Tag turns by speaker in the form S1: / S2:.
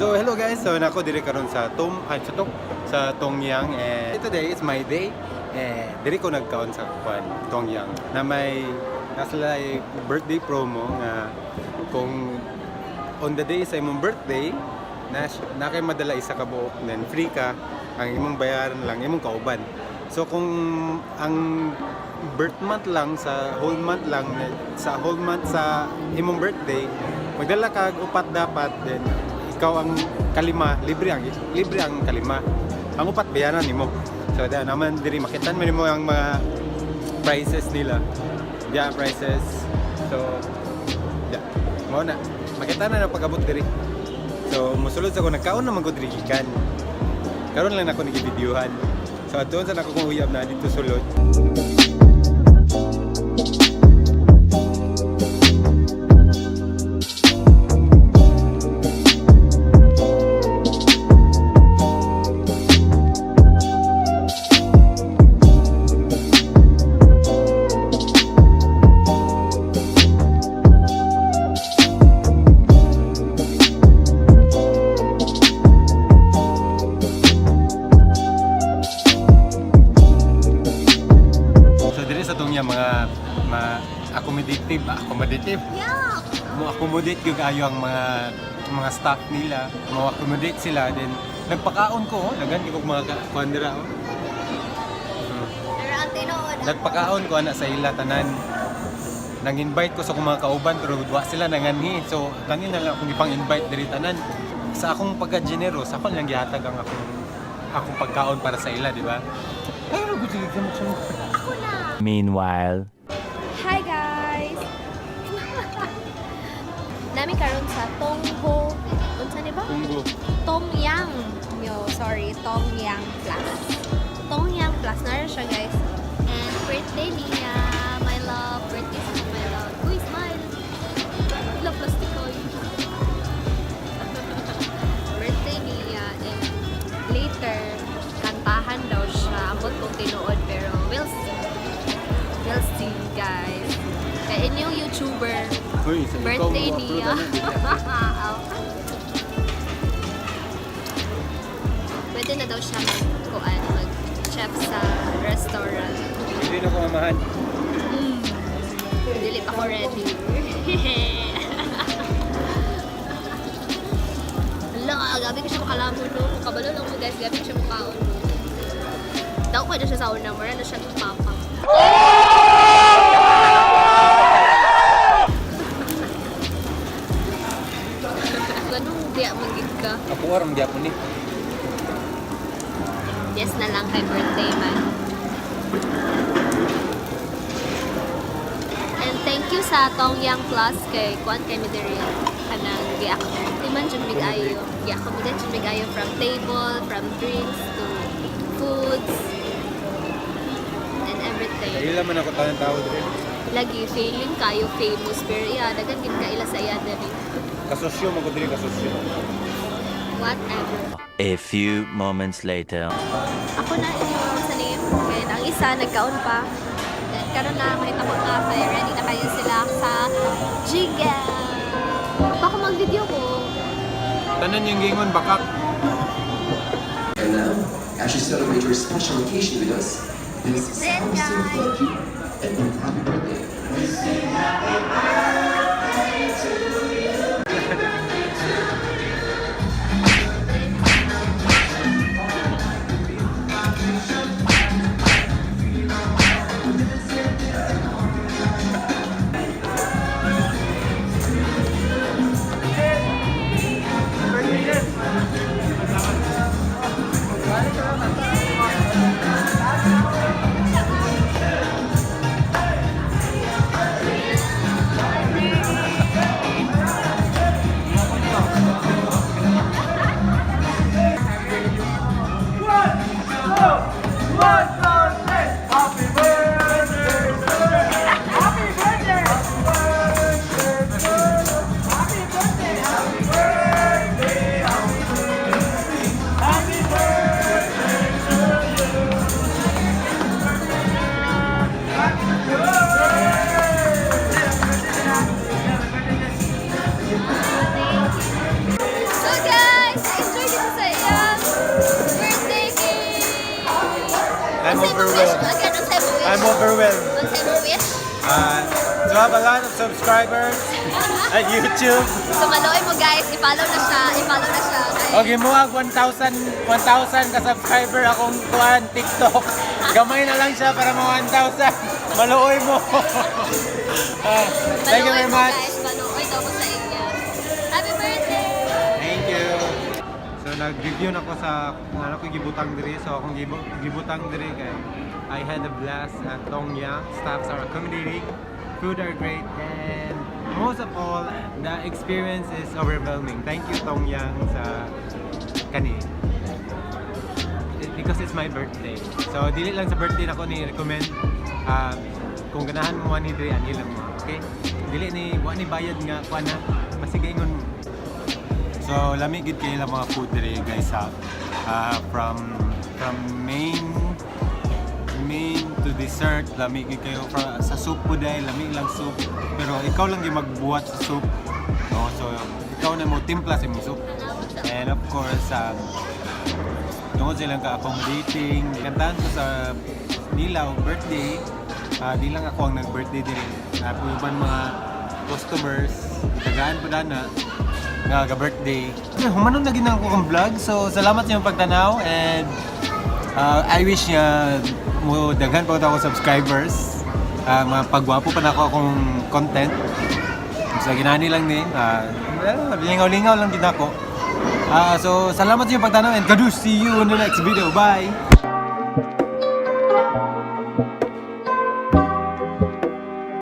S1: So hello guys, so nako diri karon sa Tom ay sa Tong sa Tongyang and today is my day. Eh, diri ko nagkaon sa kwan Tongyang na may nasa like birthday promo nga kung on the day sa imong birthday na na kay madala isa ka buok, then free ka, ang imong bayaran lang imong kauban. So kung ang birth month lang sa whole month lang, sa whole month sa imong birthday magdala ka og upat dapat, then ikaw ang kalima, libre ang kalima, ang upat bayaran nimo. So da naman diri makitan man nimo ang mga prices nila, yeah, prices. So yeah, mao na makita na na pag-abot diri. So musulod sa ko, nagkaon naman ko diri gikan. Karon lang nako nagibidyohan. So adtuon sa nako kong uyab na dito sulod. So diri sa tong mga ma accommodative, accommodative.
S2: Yeah.
S1: Mo accommodate gyud kayo ang mga staff nila. Mo accommodate sila, then nagpakaon ko, oh, daghan gyud kog mga kuan dira, oh.
S2: Pero ang tinuod.
S1: Nagpakaon ko ana sa ila tanan. Nang-invite ko sa akong mga kauban pero wa sila nanganhi. So kanina lang akong ipang-invite diri tanan. Sa akong pagka-generous, ako lang gihatag ang akong pagkaon para sa ila, di ba? Ay, ano gud sige.
S2: Ako na.
S3: Meanwhile.
S2: Hi guys. Nami karon sa Tongho. Unsa ni ba?
S1: Tunggo.
S2: Tongyang. Yo, sorry, Tongyang Plus. Tongyang Plus na siya, guys. And birthday niya, my love, birthday sa my love. Uy, smile. Love plastic ko. Birthday niya and later kantahan daw siya. Ambot kong tinuod pero we'll see. We'll see, guys. Kaya inyong YouTuber,
S1: Uy, sa ikaw
S2: birthday
S1: mo
S2: niya.
S1: upload ana.
S2: Pwede na daw siya mag-kuan, mag-chef sa restaurant.
S1: Hindi na ko amahan.
S2: Dili pa ko ready. Hala, gabi ko siya makalamon no. Kabalo lang mo guys, gabi ko siya mukaon no. Daw ko na siya sa una, mura na siya ng papa. Ganong diya magig ka.
S1: Ako aram gyapon ni.
S2: Yes na lang kay birthday man. And thank you sa Tongyang Plus kay kuan kay Midiri kanang giak timan jud mig ayo. Gi-accommodate jud mig ayo from table, from drinks to foods and everything.
S1: Kaila man ako tanan tao diri.
S2: Lagi feeling kayo famous pero yeah, daghan gid kaila sa iya diri.
S1: Kasosyo man ko diri, kasosyo.
S2: Whatever.
S3: A few moments later.
S2: Ako na inyong sa name. And ang isa, nagkaon pa. Then, karon na, makita ko na kay ready na kayo sila sa jingle. Baka mag-video ko.
S1: Tanan yung gingon bakak.
S4: And now, as you celebrate your special occasion with us, this is
S2: Then,
S4: our
S2: guys.
S4: thank you and happy birthday.
S1: have a lot of subscribers at YouTube.
S2: So maluoy mo, guys, i-follow na siya, i-follow na siya.
S1: Okay mo ag 1,000 1,000 ka subscriber akong kuan TikTok. Gamay na lang siya para ma 1,000. Maluoy mo. Ah, thank you
S2: Maluoy
S1: very
S2: mo,
S1: much.
S2: guys, maluoy daw mo sa inyo. Happy birthday!
S1: Thank you. So nag-review na ko sa kung ano ko gibutang diri. So akong gibutang diri kay I had a blast at Tong Yang. Staffs are accommodating, food are great, and most of all, the experience is overwhelming. Thank you, Tong Yang, sa kani. Because it's my birthday. So dili lang sa birthday nako ni recommend. Kung ganahan mo ani diri, ani lang mo. Okay? Dili ni wa ni bayad nga kuan na masigaingon mo. So, lami gid kay ilang mga food diri, guys, ha. Ah, from main to dessert, lami gid kayo from, sa soup po dahil lami lang soup. Pero ikaw lang gyud magbuhat sa soup. No, so ikaw na mo timpla sa imong soup. And of course, tungod silang ka-accommodating, kantahan ko sa nila og birthday, di lang ako ang nag-birthday diri. Na po uban mga customers, tagaan po na nga ga-birthday. Humanon na ginang ko ang vlog. So salamat sa inyong pagtanaw and I wish nga mo daghan pa ako subscribers. Mga pagwapo pa na ako akong content. Sa ginani lang ni, lingaw-lingaw lang din ako. So salamat sa inyong pagtanaw and kadus, see you in the next video. Bye!